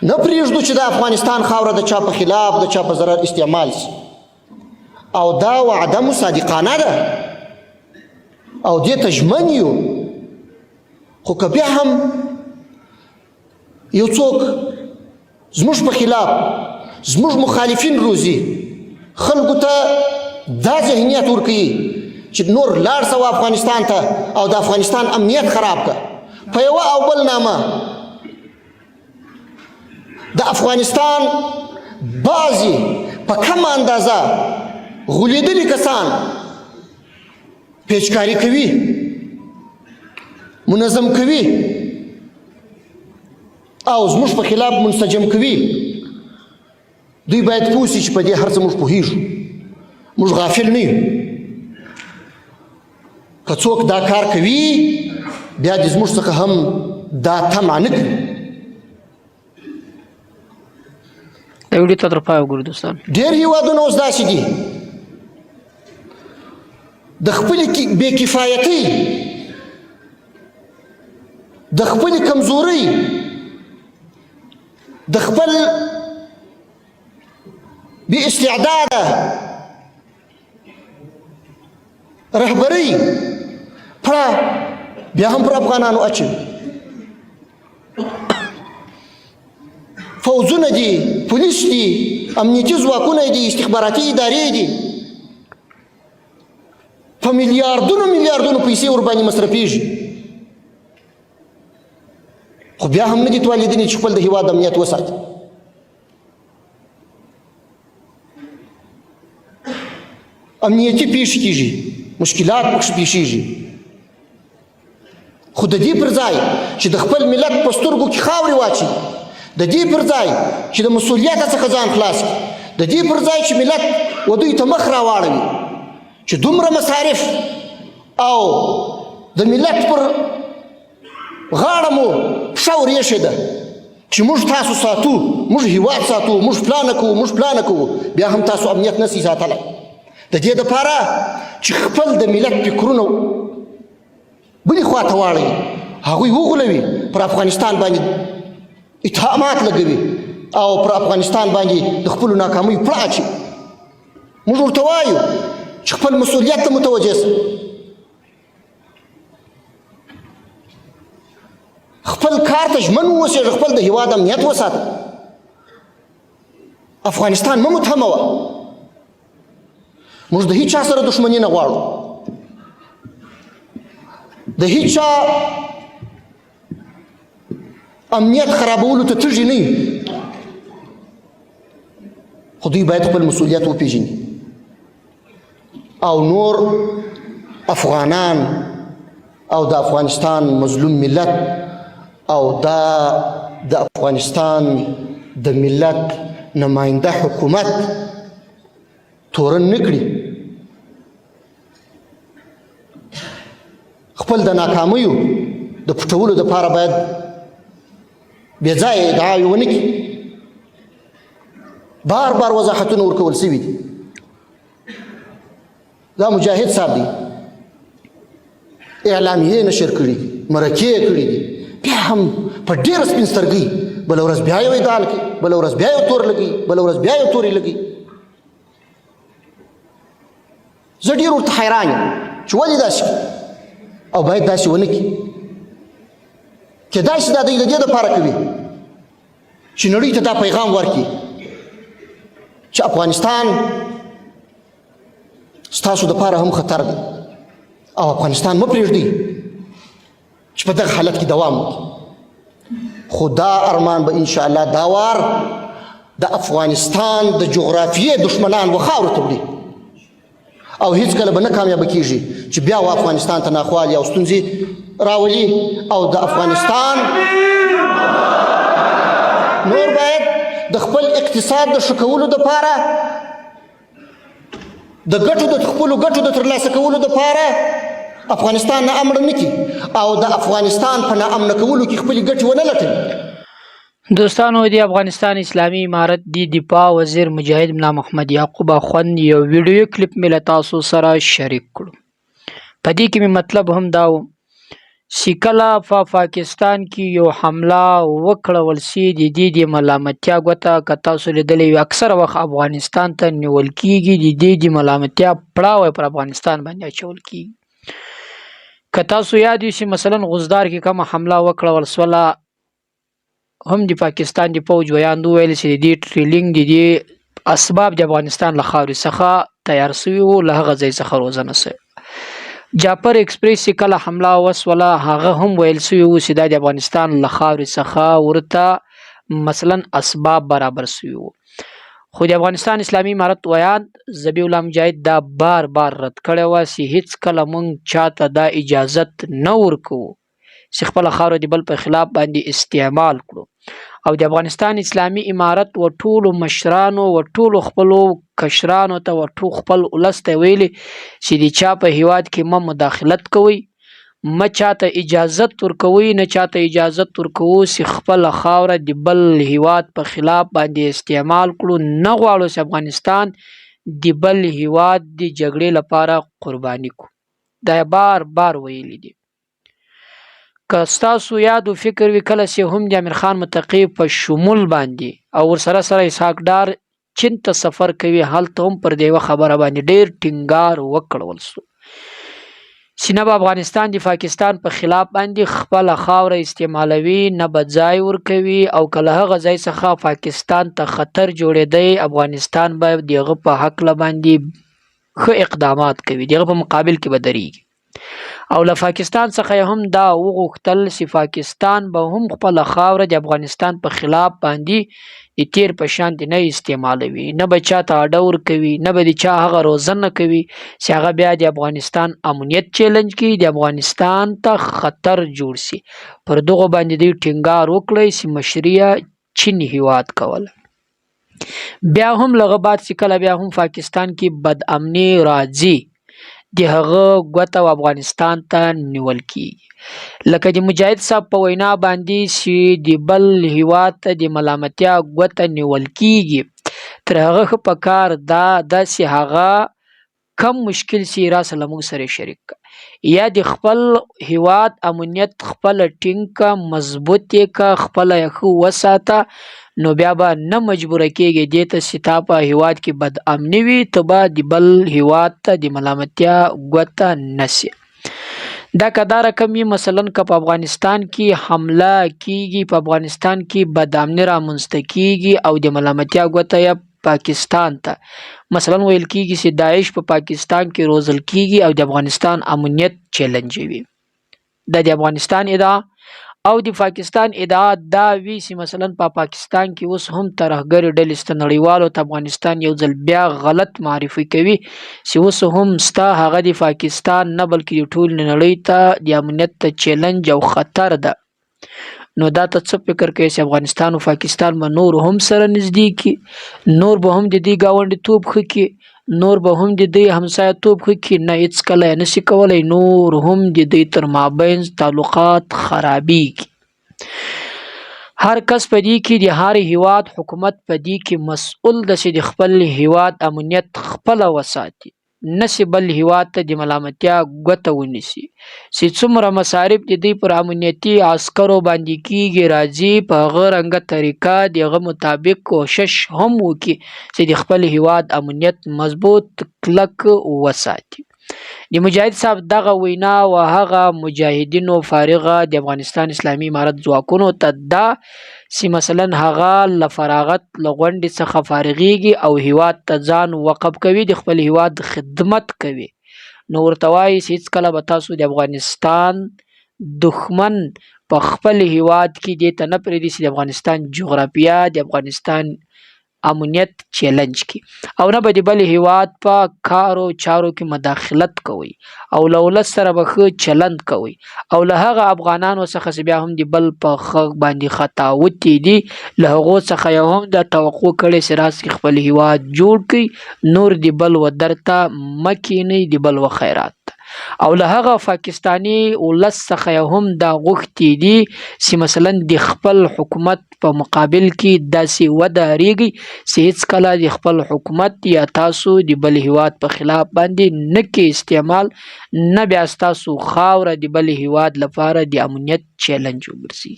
نه پرېږدو چې د افغانستان خاوره د چا په خلاف، د چا په ضرر استعمال شي. او دا وعده مو صادقانه ده او دې ته ژمن یو. خو که بیا هم یو څوک زموږ په خلاف زموږ مخالفین روزي، خلکو ته دا ذهنیت ورکوي چې نور لاړ سه افغانستان ته او د افغانستان امنیت خراب که، په یوه او بل نامه د افغانستان بعضې په کمه اندازه غولېدلي کسان پیچکاري کوي، منظم کوي او زموږ په خلاف منسجم کوي. دوی باید پوه شي چې په دې هر څه موږ پوهیږو، موږ غافل نه یو. که څوک دا کار کوي بیا دې زموږ څخه هم دا طمع نه کوي. د ویډیو ته تر پایه وګورئ دوستان. ډېر هیوادونه اوس داسې دي، د خپلې بې کفایتۍ، د خپلې کمزورۍ، د خپل بې استعداده رهبرۍ پړه بیا هم پر افغانانو اچوي. فوځونه دي، پولیس دي، امنیتي ځواکونه دي، استخباراتي ادارې دي، په میلیاردونو میلیاردونو پیسې ورباندې مصرفېږي، خو بیا هم نه دي توانېدلي چې خپل د هیواد امنیت وساتي. امنیتي پیښې کېږي، مشکلات پکښې پیښېږي، خو د دې پر ځای چې د خپل ملت په سترګو کې خاورې واچوي، د دې پر ځای چې د مسولیت څخه ځان خلاص کړي، د دې پر ځای چې ملت و دوی ته مخ راواړوي چې دومره مصارف او د ملت پر غاړه مو پښه ورېښې ده چې موږ تاسو ساتو، موږ هیواد ساتو، موږ پلان کوو، موږ پلان کوو، بیا هم تاسو امنیت نسی ساتلی. د دې دپاره چې خپل د ملت فکرونه بلې خوا ته واړوي، هغوی وغولوي، پر افغانستان باندې اتهامات لګوي او پر افغانستان باندې د خپلو ناکامیو پړه اچوي. موږ ورته وایو چې خپل مسؤلیت ته متوجه سئ، خپل کار ته ژمن واوسئ، خپل د هیواد امنیت وساته، افغانستان مه متهموه. موږ د هیچا سره دښمني نه غواړو، د هیچا امنیت خرابولو ته تږي نه یو، خو دوی باید خپل مسؤلیت وپیژني او نور افغانان او د افغانستان مظلوم ملت او دا د افغانستان د ملت نماینده حکومت تورن نه کړي، خپل د ناکامیو د پټولو دپاره باید بې ځایه ادعاوې ونه کړي. بار بار وضاحتونه ورکول سوي دي. دا مجاهد صاحب دی، اعلامیې نشر کړي دي، مرکې یې کړي دي، بیا هم په ډېره سپین سترګۍ بله ورځ بیا یو ادعا کوي، بله ورځ بیا یو تور لګوي، بله ورځ بیا یو تورې لګوي. زه ډېر ورته حیران یم چې ولې داسې کوي او باید داسې ونه کړي. کېدای شي دا دوی د دې دپاره کوي چې نړۍ ته دا پیغام ورکړي چې افغانستان ستاسو دپاره هم خطر دی او افغانستان مه پرېږدئ چې په دغه حالت کې دوام وکړي. خو دا ارمان به انشاءالله دا وار د افغانستان د جغرافیې دښمنان و خاورو ته وړي او هیڅکله به نه کامیابه کیږي چې بیا و افغانستان ته ناخوالې او ستونزې راولي. او د افغانستان نور باید د خپل اقتصاد د ښه کولو دپاره، د ګټو د خپلو ګټو د ترلاسه کولو دپاره افغانستان ناامنه نه کړي او د افغانستان په ناامنه کولو کې خپلې ګټې ونه لټوي. دوستانو د افغانستان اسلامي امارت دی دفاع وزیر مجاهد ملا محمد یعقوب اخوند یو ویډیو کلیپ مې له تاسو سره شریک کړو. په دې کې مې مطلب هم دا و چې کله په پاکستان کې یو حمله وکړول سي، د دې د ملامتیا ګوته که تاسو لیدلی وي اکثره وخت افغانستان ته نیول کیږي، د دې د ملامتیا پړاوی پر افغانستان باندې اچول کیږي. که تاسو یاد وي چې مثلا غزدار کې کومه حمله وکړول سوله، هم د پاکستان د پوځ ویاند وویل چې د دې ټریلینګ د دې اسباب د افغانستان له خاورې څخه تیار سوي وو، له هغه ځای څخه روزنه سوې. جعفر اکسپریس چې کله حمله وسوله، هغه هم ویل سوي وو چې دا د افغانستان له خاورې څخه ورته مثلا اسباب برابر سوي وو. خو د افغانستان اسلامي امارت ویاند ذبیح الله مجاهد دا بار بار رد کړی وه چې هیڅکله موږ چاته دا اجازت نه ورکوو چې خپله خاوره د بل په خلاف باندې استعمال کړو. او د افغانستان اسلامي امارت و ټولو مشرانو و ټولو خپلو کشرانو ته و ټول خپل ولس ته ویلي چې د چا په هیواد کې مه مداخلت کوئ، مه چاته اجازت ورکوئ، نه چاته اجازت ورکوو چې خپله خاوره د بل هیواد په خلاف باندې استعمال کړو. نه غواړو چې افغانستان د بل هیواد د جګړې لپاره قرباني کړو. دا یې بار بار ویلي دي. که ستاسو یاد و فکر وي، کله چې هم د امیر خان متقي په شمول باندې او ورسره سره اسحاق ډار چین ته سفر کوي، هلته هم پر دې یوه خبره باندې ډېر ټینګار وکړول سو چې نه به افغانستان د پاکستان په خلاف باندې خپله خاوره استعمالوي، نه به ځای ورکوي، او که له هغه ځای څخه پاکستان ته خطر جوړېدی، افغانستان به د هغه په هکله باندې ښه اقدامات کوي، د هغه په مقابل کې به درېږي. او له پاکستان څخه یې هم دا وغوښتل چې پاکستان به هم خپله خاوره د افغانستان په خلاف باندې د تیر په شان نه استعمالوي، نه به چاته اډه ورکوي، نه به د چا هغه روزنه کوي چې هغه بیا د افغانستان امنیت چیلنج کړي، د افغانستان ته خطر جوړ سي. پر دغو باندې دوی ټینګار وکړی چې مشري چین هیواد کوله. بیا هم له هغه بعد چې کله بیا هم پاکستان کې بد امني راځي، د هغه ګوته و افغانستان ته نیول کیږي. لکه د مجاهد صاحب په وینا باندې چې د بل هیواد ته د ملامتیا ګوته نیول کیږي، تر هغه ښه په کار دا ده چې هغه کم مشکل سی راسه له موږ سره شریک که، یا د خپل هیواد امنیت خپله ټینګ که، مضبوط یې که، خپله یې ښه وساته، نو بیا به نه مجبوره کیږي دې ته چې تا په هیواد کې بد امني وي، ته به د بل هیواد ته د ملامتیا ګوته نه سې. دا که دا رقم وي، مثلا که په افغانستان کې حمله کیږي، په افغانستان کې بد امني رامنځته کیږي او د ملامتیا ګوته یې پاکستان ته، مثلا ویل کیږي چې داعش په پاکستان کې روزل کیږي او د افغانستان امنیت چیلنجوي، دا د افغانستان ادعا. او د پاکستان ادعا دا وي چې مثلا په پاکستان کې اوس هم ترهګرې ډلې شته، نړیوالو ته افغانستان یو ځل بیا غلط معرفي کوي چې اوس هم سته، هغه د پاکستان نه بلکې د ټولې نړۍ ته د امنیت ته چیلنج او خطر ده. نو دا ته څه فکر کوې چې افغانستان او پاکستان به نور هم سره نږدې کړي، نور به هم د دوی ګاونډیتوب ښه کړي، نور به هم د دوی همسایه توب ښه کړي؟ نه، هېڅکله یې نشي کولی، نور هم د دوی تر مابین تعلقات خرابېږي. هر کس په دې کې د هر هیواد حکومت په دې کې مسؤل ده چې د خپل هیواد امنیت خپله وساتي، نه چې بل هیواد ته د ملامتیا ګوته ونیسي. چې څومره مصارف د دوی پر امنیتي عسکرو باندې کیږي راځي، په هغه رنګه طریقه د هغه مطابق کوشش هم وکړي چې د خپل هیواد امنیت مضبوط کلک وساتي. د مجاهد صاحب دغه وینا و هغه مجاهدینو فارغه د افغانستان اسلامي امارت ځواکونو ته ده چې مثلا هغه له فراغت له غونډې څخه فارغیږي او هیواد ته ځان وقف کوي، د خپل هیواد خدمت کوي، نو ورته وایي چې هېڅکله به تاسو د افغانستان دښمن په خپل هیواد کې دې ته نه پرېږدي چې د افغانستان جغرافیا، د افغانستان امنیت چیلنج کړي، او نه به د بل هیواد په کارو چارو کې مداخلت کوئ، او له ولس سره به ښه چلند کوئ، او له هغه افغانانو څخه چې بیا هم د بل په ښه باندې خطاوتي دي، له هغو څخه یې هم دا توقع کړې چې راسئ خپل هیواد جوړ کړئ، نور د بل و در ته مه کښېنئ، د بل و خیرات ته. او له هغه پاکستاني ولس څخه یې هم دا غوښتي دي چې مثلا د خپل حکومت په مقابل کې داسې ودرېږئ چې هېڅکله د خپل حکومت یا تاسو د بل هیواد په خلاف باندې نه کې استعمال، نه بیا ستاسو خاوره د بل هیواد لپاره د امنیت چیلنج وګرځي.